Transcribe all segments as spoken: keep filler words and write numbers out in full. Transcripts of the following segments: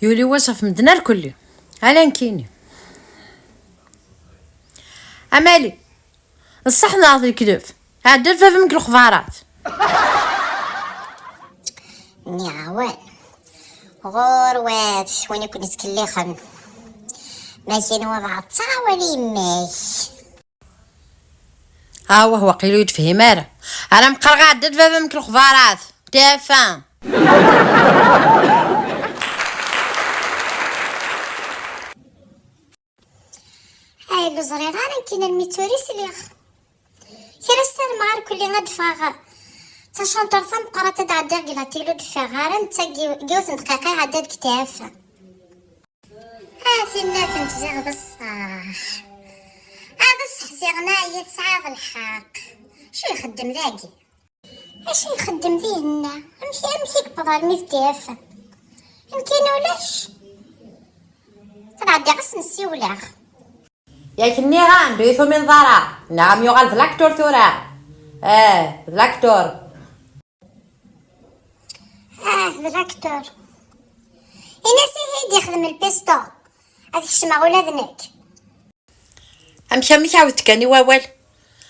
Yuli wass ɣef medden ar kulli. Ala nekkini. Amali, d ṣṣeḥ neɣ d lekdeb? Ɛedda-d baba-m deg lexbarat. Nniɣ awal. Ɣur-wat win i ken-ittkellixen. Ma yenwa beɛṭa wali yemma-k. Awah, waqil ur yefhim ara. Ara meqqreɣ, ɛedda-d baba-m deg lexbarat. Tafa. Ay, ur ẓriɣ ara nekkini almi d tura i sliɣ. Kra ssarameɣ ar kulli ad d-ffɣeɣ d tacanṭurt tameqqrant, ad ɛeddiɣ deg la télé, ur d-ffiɣeɣ ara, netta deg yiw-, deg yiwet n dqiqa iɛedda deg tafa. Ah, tinnat n ziɣ d ṣṣeḥ. Ah, d ṣṣeḥ ziɣ neɛya, tesɛiḍ lḥeqq. Acu ixeddem dagi? Acu ixeddem dihinna? Amek, amek i yewweḍ armi d T F un? Nekkini ulac. Ad ɛeddiɣ ad s-nsiwleɣ. Yak nniɣ-am-d ur yi-tumineḍ ara. Nniɣ-am yuɣal d l'acteur tura. Eh, d l'acteur. Ah, d l'acteur. Ini-as ihi i d-yexdem lpisto. Ad kecmeɣ ula d nekk. Amek, amek, ɛawed-d kan i wawal?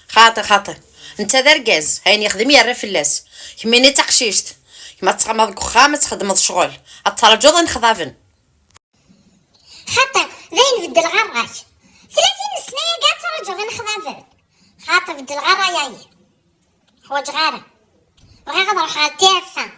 Xaṭi, xaṭi. Netta d argaz, ayen yexdem yerra fell-as. Kemmini d taqcict. Kemm ad teɣmaḍ deg uxxam, ad txedmeḍ ccɣel. Ad traǧuḍ inexḍaben. Xaṭi, d ayen beddleɣ ṛṛay. Tlatin sna yagi ad traǧuɣ inexḍaben. Xaṭi, beddleɣ ṛṛay-ayi. Ḥwaǧeɣ ara. Bɣiɣ ad ruḥeɣ ɣer T F un.